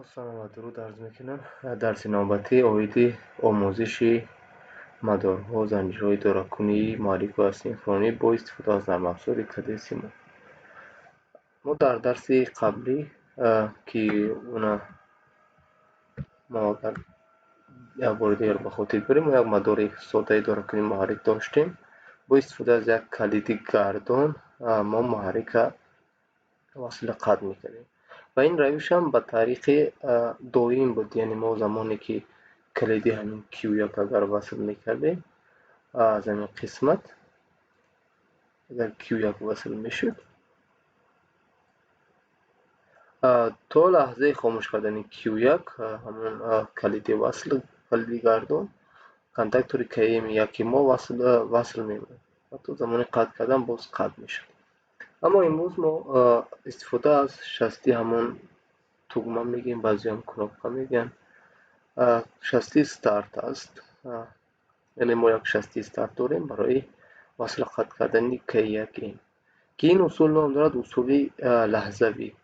Салом ва дуруд арз мекунам. Дарси навбатӣ оиди омӯзиши мадорҳо, занҷирҳои идоракунии муҳаррик ва синхронӣ бо истифода аз нармафзори КД-Симо. Мо дар дарси қаблӣ, ки она мо агар як бори дигар ба хотир биёрем, мо як мадори содаи идоракунии муҳаррик доштем. Бо истифода аз як калиди гардон мо муҳаррика васила қатъ мекардем. Ва ин равиш ҳам ба тариқи доим буд, яъне мо замоне ки калиди ҳамин Q1 агар васл мекардем, аз ҳамин қисмат агар Q1 васл мешуд, то лаҳзаи хомӯш кардани Q1 ҳамон калиди васл, калиди гардон, контактори KM1 мо васл мемонд ва то замони қатъ кардан боз қатъ мешуд. Аммо имрӯз мо истифода аз шасти ҳамон тугма мегӯем, баъзеам кнопка мегӯянд, шасти старт аст. Яъне мо як шасти старт дорем барои васл қатъ кардани K1M, ки ин усул ном дорад усули лаҳзавӣ.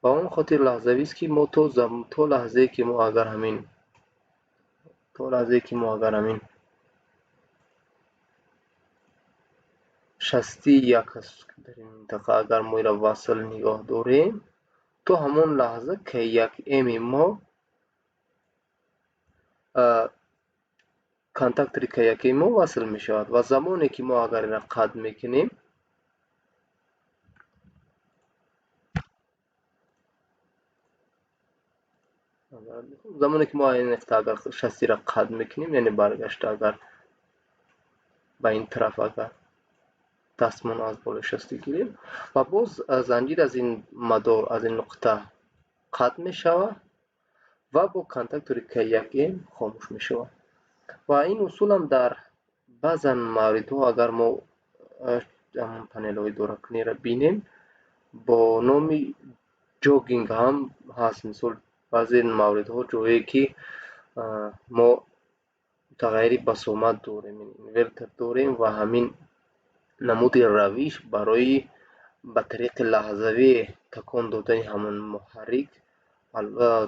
Ба он хотир лаҳзавист, ки мо то лаҳзае ки мо агар ҳамин, то лаҳзае ки мо агар ҳамин шасти як аст дар ин минтақа, агар мо инро васл нигоҳ дорем, то ҳамон лаҳза K1M мо контактори K1 мо васл мешавад ва замоне ки мо агар инро қатъ мекунем, замоне ки мо ин нуқта агар шастиро қатъ мекунем, яъне баргашта агар ба ин тараф агар дастмон аз болои шасти гирем ва боз занҷир аз ин мадор, аз ин нуқта қатъ мешавад ва бо контактори K1M хомӯш мешавад. Ва ин усулам дар баъзан мавридҳо агар мо ҳамон панелҳои идоракуниро бинем, бо номи ҷогинг ҳам ҳаст. Мисол, баъзе мавридҳо ҷое ки мо мутағайири басомад дорем, инвертор дорем ва ҳамин намуди равиш барои ба тариқи лаҳзавӣ такон додани ҳамон муҳаррик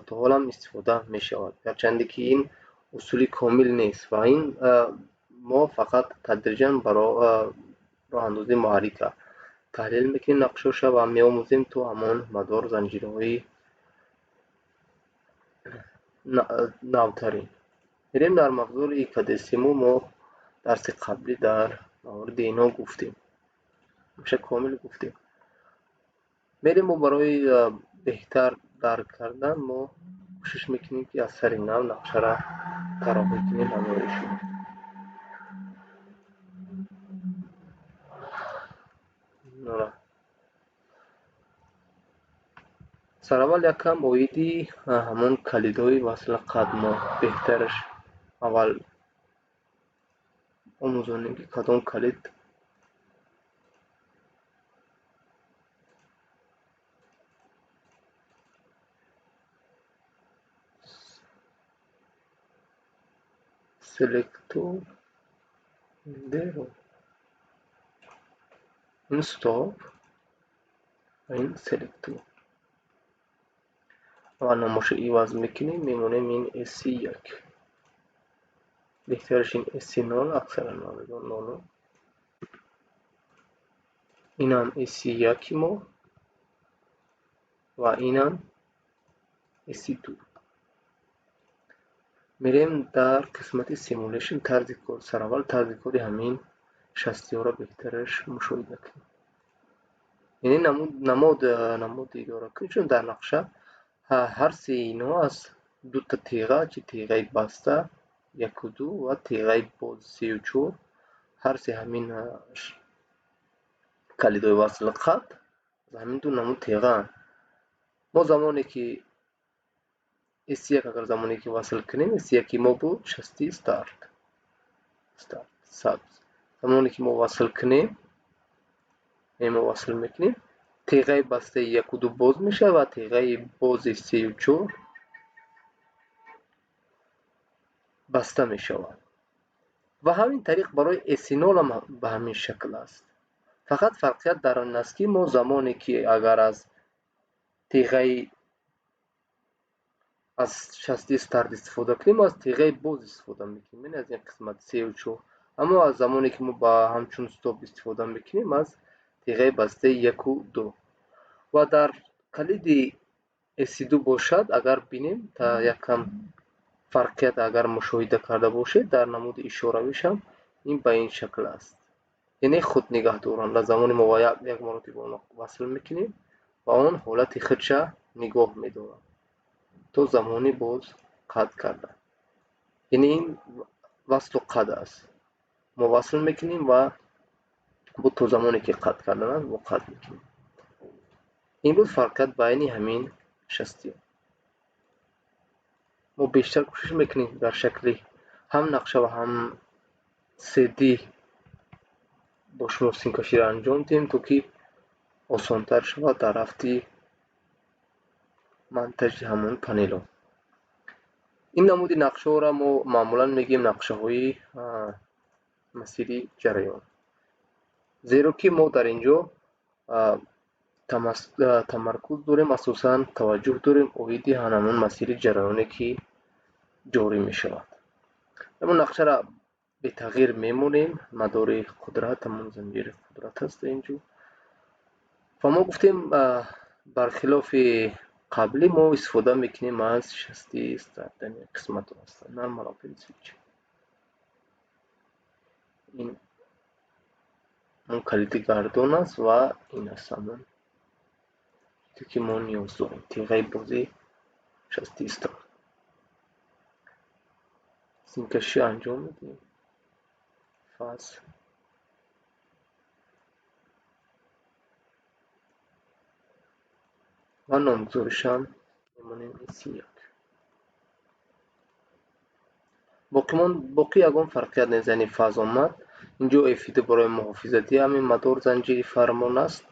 то ҳолам истифода мешавад, гарчанде ки ин усули комил нест ва ин мо фақат тадриҷан барои роҳандозии муҳаррика таҳлил мекунем нақшоша ва меомӯзем то ҳамон мадор занҷираҳои навтарин. Мерем дар мавзӯи КД-Симо. Мо дарси қаблӣ дар мавриди ино гуфтем, ҳамеша комил гуфтем. Мерем мо барои беҳтар дарк кардан мо кӯшиш мекунем, ки аз сари нав нақшаро тарроҳӣ кунем ҳамроҳи шумо. Сараввал якам оиди ҳамон калидҳои васла қатъ мо беҳтараш аввал омӯзонем, ки кадом калид селектор ин стоп ва ин селектор. Аввал номашро иваз мекунем, мемонем ин SC1, беҳтараш ин SC0, аксаран мавридҳо нол. Инам SC1 мо ва инам SC2. Мерем дар қисмати simulation тарзи кор. Сараввал тарзи кори ҳамин шастиҳоро беҳтараш мушоҳида кунем. Яъне намуди идоракунӣ, чун дар нақша ҳар сеи ино аз дута теға, чи теғаи баста яку ду ва теғаи боз сею чор, ҳар се ҳамин калидҳои васл қатъ аз ҳамин ду намуд теғаанд. Мо замоне ки SC1 агар замоне ки васл кунем, SC1 мо буд шасти старт, старт сабз. Замоне ки мо васл кунем, мо васл мекунем, теғаи бастаи яку ду боз мешавад ва теғаи бози сею чор баста мешавад. Ва ҳамин тариқ барои SC0 ҳам ба ҳамин шакл аст. Фақат фарқият дар он аст, ки мо замоне ки агар аз теғаи Аз шасти старт истифода кунем, аз теғаи боз истифода мекунем, яъне аз ин қисмат сею чор. Аммо аз замоне ки мо ба ҳамчун стоп истифода мекунем, аз теғаи бастаи яку ду. Ва дар калиди S2 бошад, агар бинем, та якам фарқият агар мушоҳида карда бошед, дар намуди ишоравишам ин ба ин шакл аст. Яъне худ нигаҳдоранда, замоне мо як маротиба онро васл мекунем ва он ҳолати худша нигоҳ медорад то замони боз қатъ кардан. Яъне ин васлу қатъ аст. Мо васл мекунем ва бо то замоне ки қатъ кардан аст, мо қатъ мекунем. Ин буд фарқият байни ҳамин шастиҳо. Мо бештар кӯшиш мекунем дар шакли ҳам нақша ва ҳам 3D бо шумо симкаширо анҷом диҳем, то ки осонтар шавад дар рафти монтажи ҳамон панелҳо. Ин намуди нақшаҳоро мо маъмулан мегӯем нақшаҳои масири ҷараён, зеро ки мо дар ин ҷо тамаркуз дорем, асосан таваҷҷӯҳ дорем оиди ҳамон масири ҷараёне ки ҷорӣ мешавад. Ҳамон нақшаро бетағйир мемонем, мадори қудрат, ҳамон занҷири қудрат аст дар ин ҷо. Ва мо гуфтем, бархилофи қаблӣ мо истифода мекунем аз шасти старт, яъне қисматҳо ҳастанд, normal open switch. Ин он калиди гардон аст ва ин аст ҳамон ки мо ниёз дорем, теғаи бози шасти старт. Симкашӣ анҷом медиҳем. Фаз ва номгузоришам мемонем S1. Боқӣ ягон фарқият нест, яъне фаз омад. Инҷо F2 барои муҳофизати ҳамин мадор занҷири фармон аст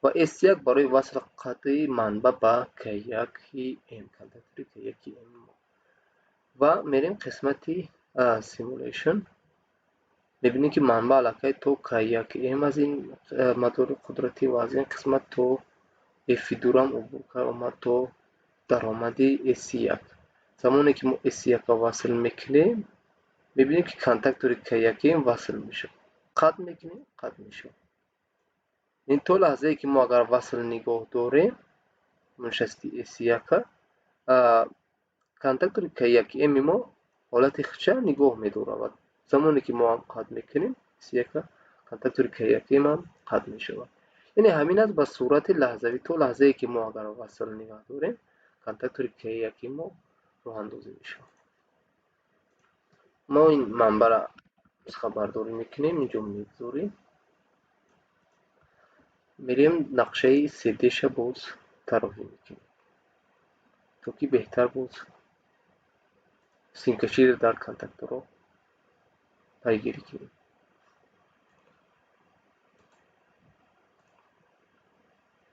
ва S1 барои васл қатъи манбаъ ба K1M, контактори K1M. Ва мерем қисмати simulation. Мебинем ки манбаъ аллакай то K1M аз ин мадори қудратӣ ва аз ин қисмат то F2-рам убур кард, омад то даромади S1. Замоне ки мо S1-ро васл мекунем, мебинем ки контактори K1M васл мешавад. Қатъ мекунем, қатъ мешавад. Ин то лаҳзае ки мо агар васл нигоҳ дорем, шасти S1-а, контактори K1M мо ҳолати худша нигоҳ медорад ва замоне ки мо ҳам қатъ мекунем S1-а, контактори K1M ҳам қатъ мешавад. Яъне ҳамин аст ба сурати лаҳзавӣ, то лаҳзае ки мо агар васл нигоҳ дорем, контактори K1 мо роҳандозӣ мешавад. Мо ин манбаъро нусхабардорӣ мекунем, инҷо мегузорем. Мерем нақшаи 3D-ша боз тарроҳӣ мекунем, то ки беҳтар боз симкаширо дар контакторҳо пайгирӣ кунем.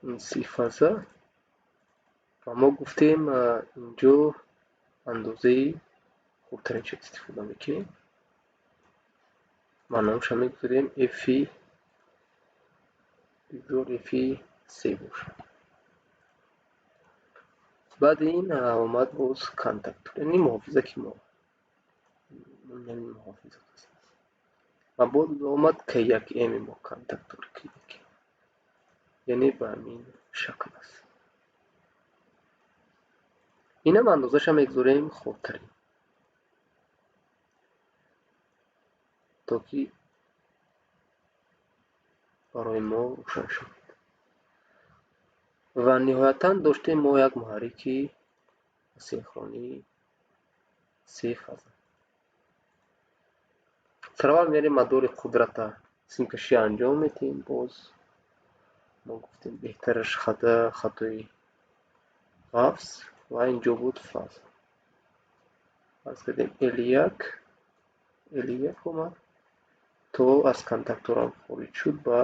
Ин си фаза ва мо гуфтем инҷо андозаи хурдтаринша истифода мекунем ва номша мегузорем F, бигзор F3 бошад. Баъди ин омад боз контактор, яъне муҳофиза ки мо муҳофиза аст. Ва боз омад K1M мо контактор K1, яъне ба ҳамин шакл аст. Инам андозаша мегузорем хурдтарин, то ки барои мо рӯшан шавад. Ва ниҳоятан доштем мо як муҳаррики синхронии се фаза. Сараввал мерем мадори қудрата симкашӣ анҷом медиҳем. Боз мо гуфтем беҳтараш хатои ғафз ва инҷо буд фаз. Фарз кардем L1, L1 омад то аз контакторам хориҷ шуд ба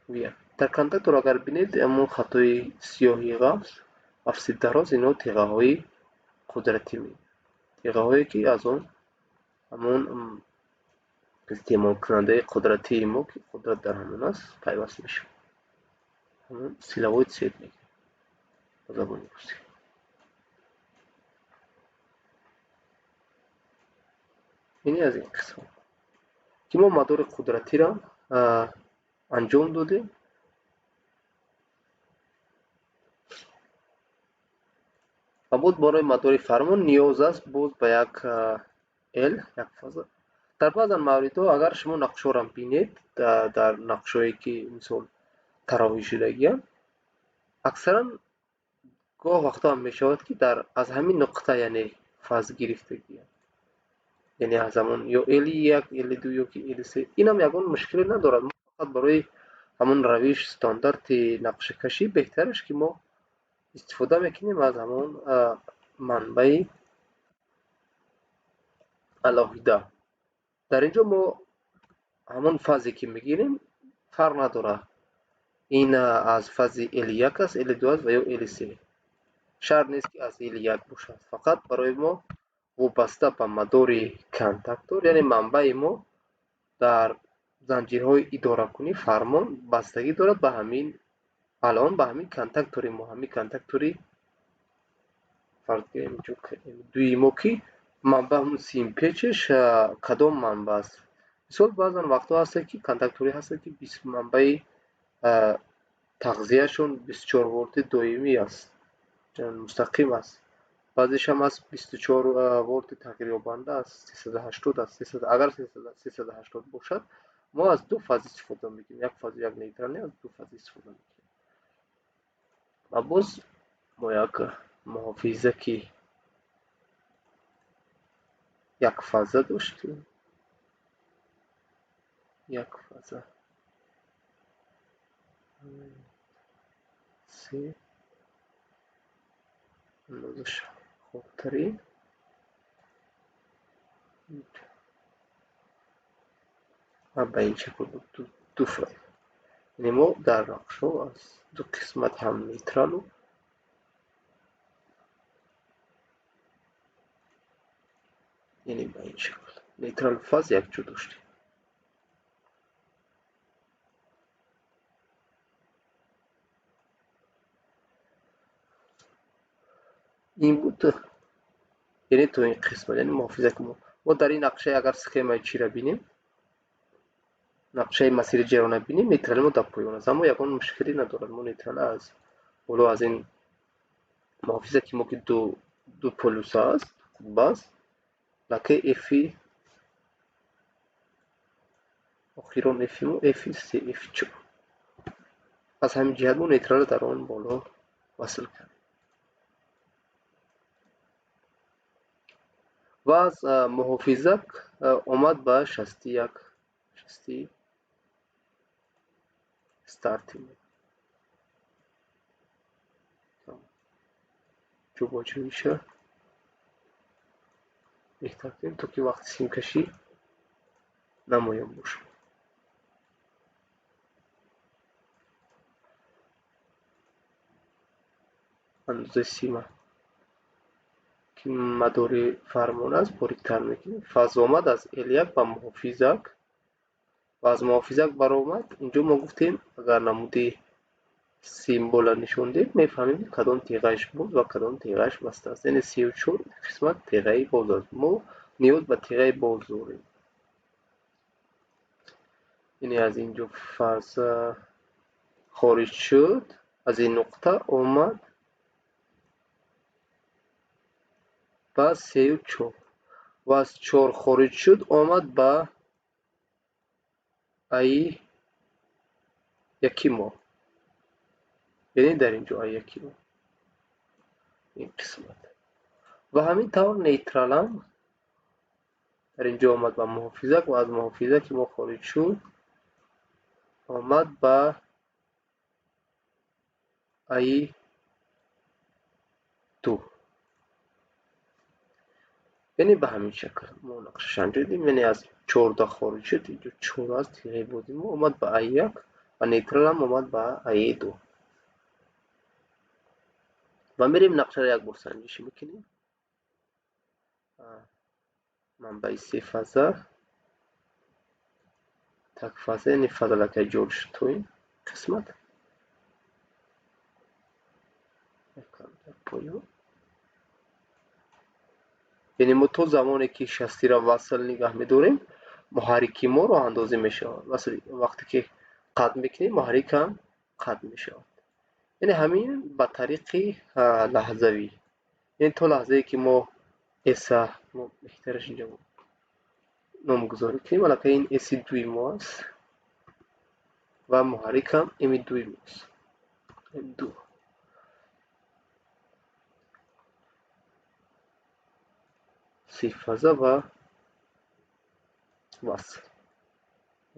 V1. Дар контактор агар бинед, ҳамон хатои сиёҳи ғафз, ғафси дароз, ино теғаҳои қудратӣ мегӯянд. Теғаҳое ки аз он ҳамон истеъмолкунандаи қудратии мо, ки қудрат дар ҳамон аст, пайваст мешавад. Ҳамон силовой цепь мегӯянд ба забони русӣ. Яъне аз ин қисмат ки мо мадори қудратиро анҷом додем. Ва боз барои мадори фармон ниёз аст боз ба як L, як фаза. Дар баъзан мавридҳо агар шумо нақшҳоро бинед, дар нақшҳое ки мисол тароҳӣ шудагианд, аксаран гоҳ вақтҳо ҳам мешавад ки дар аз ҳамин нуқта, яъне фаз гирифтагианд, яъне аз ҳамон ё L1, L2 ё ки L3. Инам ягон мушкиле надорад. Мо фақат барои ҳамон равиш стандарти нақшакашӣ беҳтараш ки мо истифода мекунем аз ҳамон манбаи алоҳида. Дар ин ҷо мо ҳамон фазе ки мегирем фарқ надорад. Ин аз фази L1 аст, L2 аст ва ё L3. Шарт нест ки аз L1 бошад. Фақат барои мо вобаста ба мадори контактор, яъне манбаи мо дар занҷирҳои идоракунӣ фармон бастагӣ дорад ба ҳамин алон, ба ҳамин контактори мо, ҳамин контактори фарз гирем инҷо дуи мо ки манбаъ ҳамун симпечеш кадом манбаъ аст. Мисол баъзан вақтҳо ҳастанд ки контакторӣ ҳастанд ки манбаи тағзияшон 24 волти доимӣ аст, мустақим аст. Баъзешам аст 24 волти тағйирёбанда аст, 380 аст. 300, агар 380 бошад, мо аз ду фаз истифода мекунем. Як фаз як нейтралӣ, аз ду фаз истифода мекунем. Ва боз мо як муҳофизаки як фаза доштем. Як фаза се андозаш хубтарин. Ва ба ин шакл буд ду фаз. Яъне мо дар нақшҳо аз ду қисмат ҳам нейтралу яъне ба ин шакл нейтрал фаз якҷо доштем. Ин буд яъне то ин қисмат, яъне муҳофиза ки мо дар ин нақшаи агар схемаи чиро бинем, нақшаи масири ҷараёнро бинем, нейтрали мо дар поён аст, аммо ягон мушкиле надорад. Мо нейтрал аз боло аз ин муҳофиза ки мо ки ду полюса аст, қутба аст, лакаи F охирон F мо F се F чор. Аз ҳамин ҷиҳат мо нейтралро дар он боло васл кардем. Ва аз муҳофизак омад ба 61, шасти старти мо. Ҷобаҷоиша беҳтар кунем, то ки вақти симкашӣ намоён бошад. Андозаи сима ки мадори фармон аст бориктар мекунем. Фаз омад аз L1 ба муҳофизак ва аз муҳофизак баромад. Инҷо мо гуфтем агар намуди символа нишон диҳем, мефаҳмем ки кадом теғааш боз ва кадом теғааш баста аст. Яъне 34 қисмат теғаи боз аст. Мо ниёз ба теғаи боз дорем. Яъне аз инҷо фаз хориҷ шуд, аз ин нуқта омад ба 34 ва аз 4 хориҷ шуд, омад ба ай яки мо. Яъне дар инҷо ай яки мо. Ин қисмат. Ва ҳамин тавр нейтралам дар инҷо омад ба муҳофизак ва аз муҳофизаки мо хориҷ шуд, омад ба ай ду. Яъне ба ҳамин шакл мо нақшаш анҷом додем. Яъне аз 14 хориҷ шуд, инҷо 4 аст, теғаи бози мо омад ба ай як ва нейтралам омад ба ай ду. Ва мерем нақшаро як бор санҷиш мекунем. Манбаи се фаза, так фаза, яъне фаза лакай ҷорӣ шуд то ин қисмат. Якам дар поён. Яъне мо то замоне ки шастиро васл нигоҳ медорем, муҳаррики мо роҳандозӣ мешавад. Вақте ки қатъ мекунем, муҳаррик ҳам қатъ мешавад. Яъне ҳамин ба тариқи лаҳзавӣ. Яъне то лаҳзае ки мо S-а мо беҳтараш инҷо номгузорӣ кунем, аллакай ин S-и дуи мо аст ва муҳаррик ҳам M-и дуи мост. М2. Сифаза ва васл.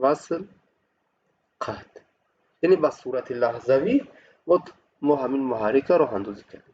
Васл, қатъ. Яъне ба сурати лаҳзавӣ мо ҳамин муҳаррикро роҳандозӣ кардем.